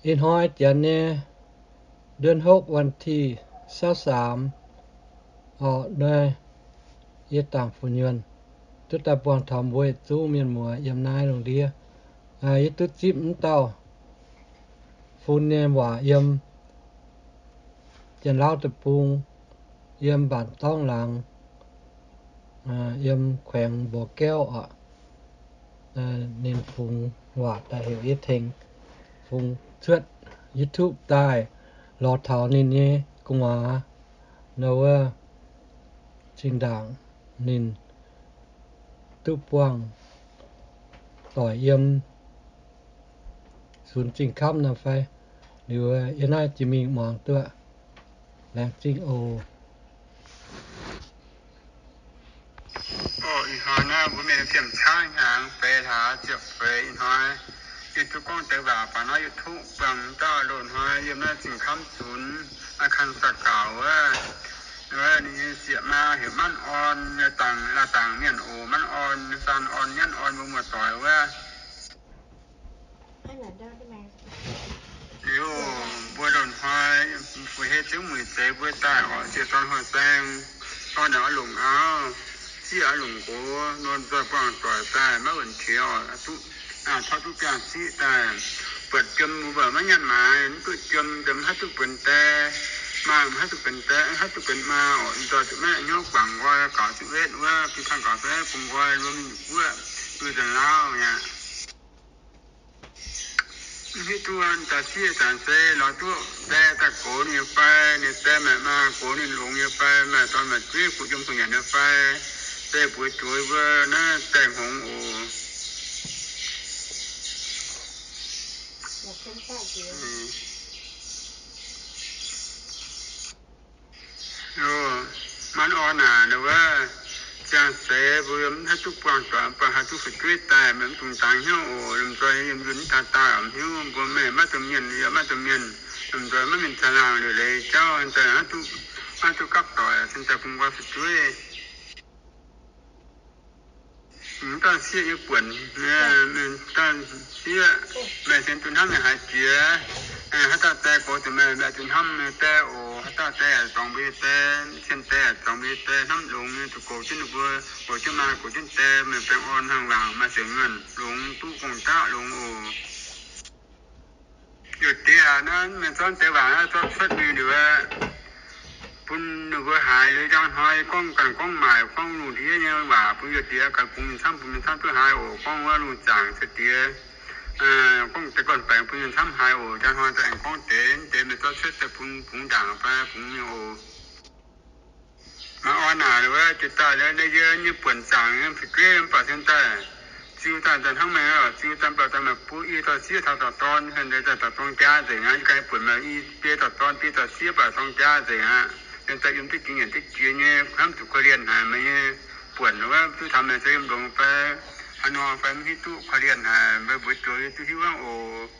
Ih hnoi janx nyei เดือนหก วันที่ซาวสาม orqc, naaiv yie dangc fu'nyuonh duqv daaih buangh taux mbuo yietc zungv mienh muoz yiem naaiv lungh ndiev. Yie duqv zipv m'dauh fun nyei waac yiem Janx-Lauv deic-bung, yiem mbaanc dorngx laangz, yiem แขวงบ่อแก้ว orqc. Ninh fungx waac daaih heuc yie tengx fungx cuotv YouTube daaih lorz taux ninh nyei gu'nguaaz nor wuov. Zinh ndaangc ninh duqv buangh doic yiem sunx zingh kamv nor fai? Liuz yie naaiv jiex mingh muangx duqv. Laengz zingh oc. Ih hnoi naaiv mbuo mienh ziepc caaiv hnyangx feix hlaax ziepc feix ih hnoi, yie duqv gorngv deix waac baac naaiv YouTube buangh dauh loz-hnoi yiem naaiv zingh kamv zunx, naaiv คันทร์สะเกา wuov. Wuov ninh nyei sieqv maa heuc Manv Orn, dangc, dangc mienh oc, Manv Orn, Saan Orn, Nyanv Orn, mbuo muoz-doic wuov. Liuz mbuo loz-hnoi fu'hei ziouv muic zeix mbuo daaih oc, ziec dorn horh saeng, dorn naaic oix longc auv, sieqv oix longc nqox, nor nzoih buangh doic daaih maiv wuonc qiex oc, duqv, tov duqv biangh siqv daaih. Buatc jiem mbuo mbuo maiv nyanc maaiz, mv duqv jiem, jiem mv haih duqv benx die, maa mv haih duqv benx die, mv haih duqv benx maa oc, nzoih zuqc maiv hnyouv guangc nqoi, gaux zuqc wetv wuov, bi tangh gaux zuqc bungx nqoi, mbuo mingh guoqv, mbuo Janx-Lauv aqv. Mv hiuv duqv daaih sieqv zanc se lorz duqv die daaih gox ninh nyei fai, ninh die maaih maa gox ninh longx nyei fai, maaih dorn maaih jueiv gu'jung gu'nyanc nyei fai, se bueix zueiz mbuo naaiv die hngongx oc. Manv Orn naaic, wuov, ziangh seix mbuo mv haih duqv buangh doic, mv baac haih duqv fu'jueiv daaih, meih mv dungx dangx hnyouv oc. Lomh nzoih yiem nzunh mv taux daaih, mv hiuv mbuo meih maiv domh mienh, yie maiv domh mienh. Lomh nzoih maiv mingh caangh laangh liuc leiz jauv, haih duqv, maiv duqv gapv doic, cingx daaih bun mbuo fu'jueiv. Mv dauh sieqv nyei buonc, mv dauh sieqv, meih cingx duqv hnamv meih haiz jiex. Haaix dauh die gox zuqc meih, meih duqv hnamv meih die oc. Haaix dauh die yaac zuangx mbuo nyei die, cien die yaac zuangx mbuo nyei die, hnamv longx nyei, zuqc goux jienv ninh mbuo, goux jienv maa, goux jienv die, meih baengh orn hnaangx waac maaih siouc nyuonh longx, duqv gong-daqv longx oc. Youc diex aac, naaiv mienh zorqv deix waac naaiv zorqv cuotv mingh liuz, bun ninh mbuo haiz liuz, njang hnoi gorngv ganh gorngv maaic gorngv lungh ndiev nyei waac bun youc diex ganh bungx mienh camv, bun mienh camv duqv haiz oc. Gorngv wuov lungh zaangc caux diex, gorngv deix gorn-baengx bun mienh camv haiz oc. Njang hnoi daaih aengx gorngv deix, deix mienh zorqv cuotv daaih bun bungx ndaangc fai bungx mingh oc. Maiv orn naaic wuov, jiex daaih liuz, yie nyei buonc zaangc nyei fu'jueiv mv baac cingx daaih ziux daaih, daaih hnangv meih oc, ziux daaih mv baac daaih maaih buo i dauh sieqv taux dauh dorn, daaih dauh dorn jaa nzengc aqv. Yie ganh buonc maaih i biei dauh dorn, biei dauh sieqv baac dorn jaa nzengc aqv. Cingx daaih yiem duqv jiex nyanc duqv jiex nyei, hnamv zuqc korv-lienh haic meih nyei buonc wuov, duqv taux meih se yiem longx fai haaix nor fai mv hiuv duqv, korv-lienh haic, meih mbuox joux yie duqv hiuv aqv oc.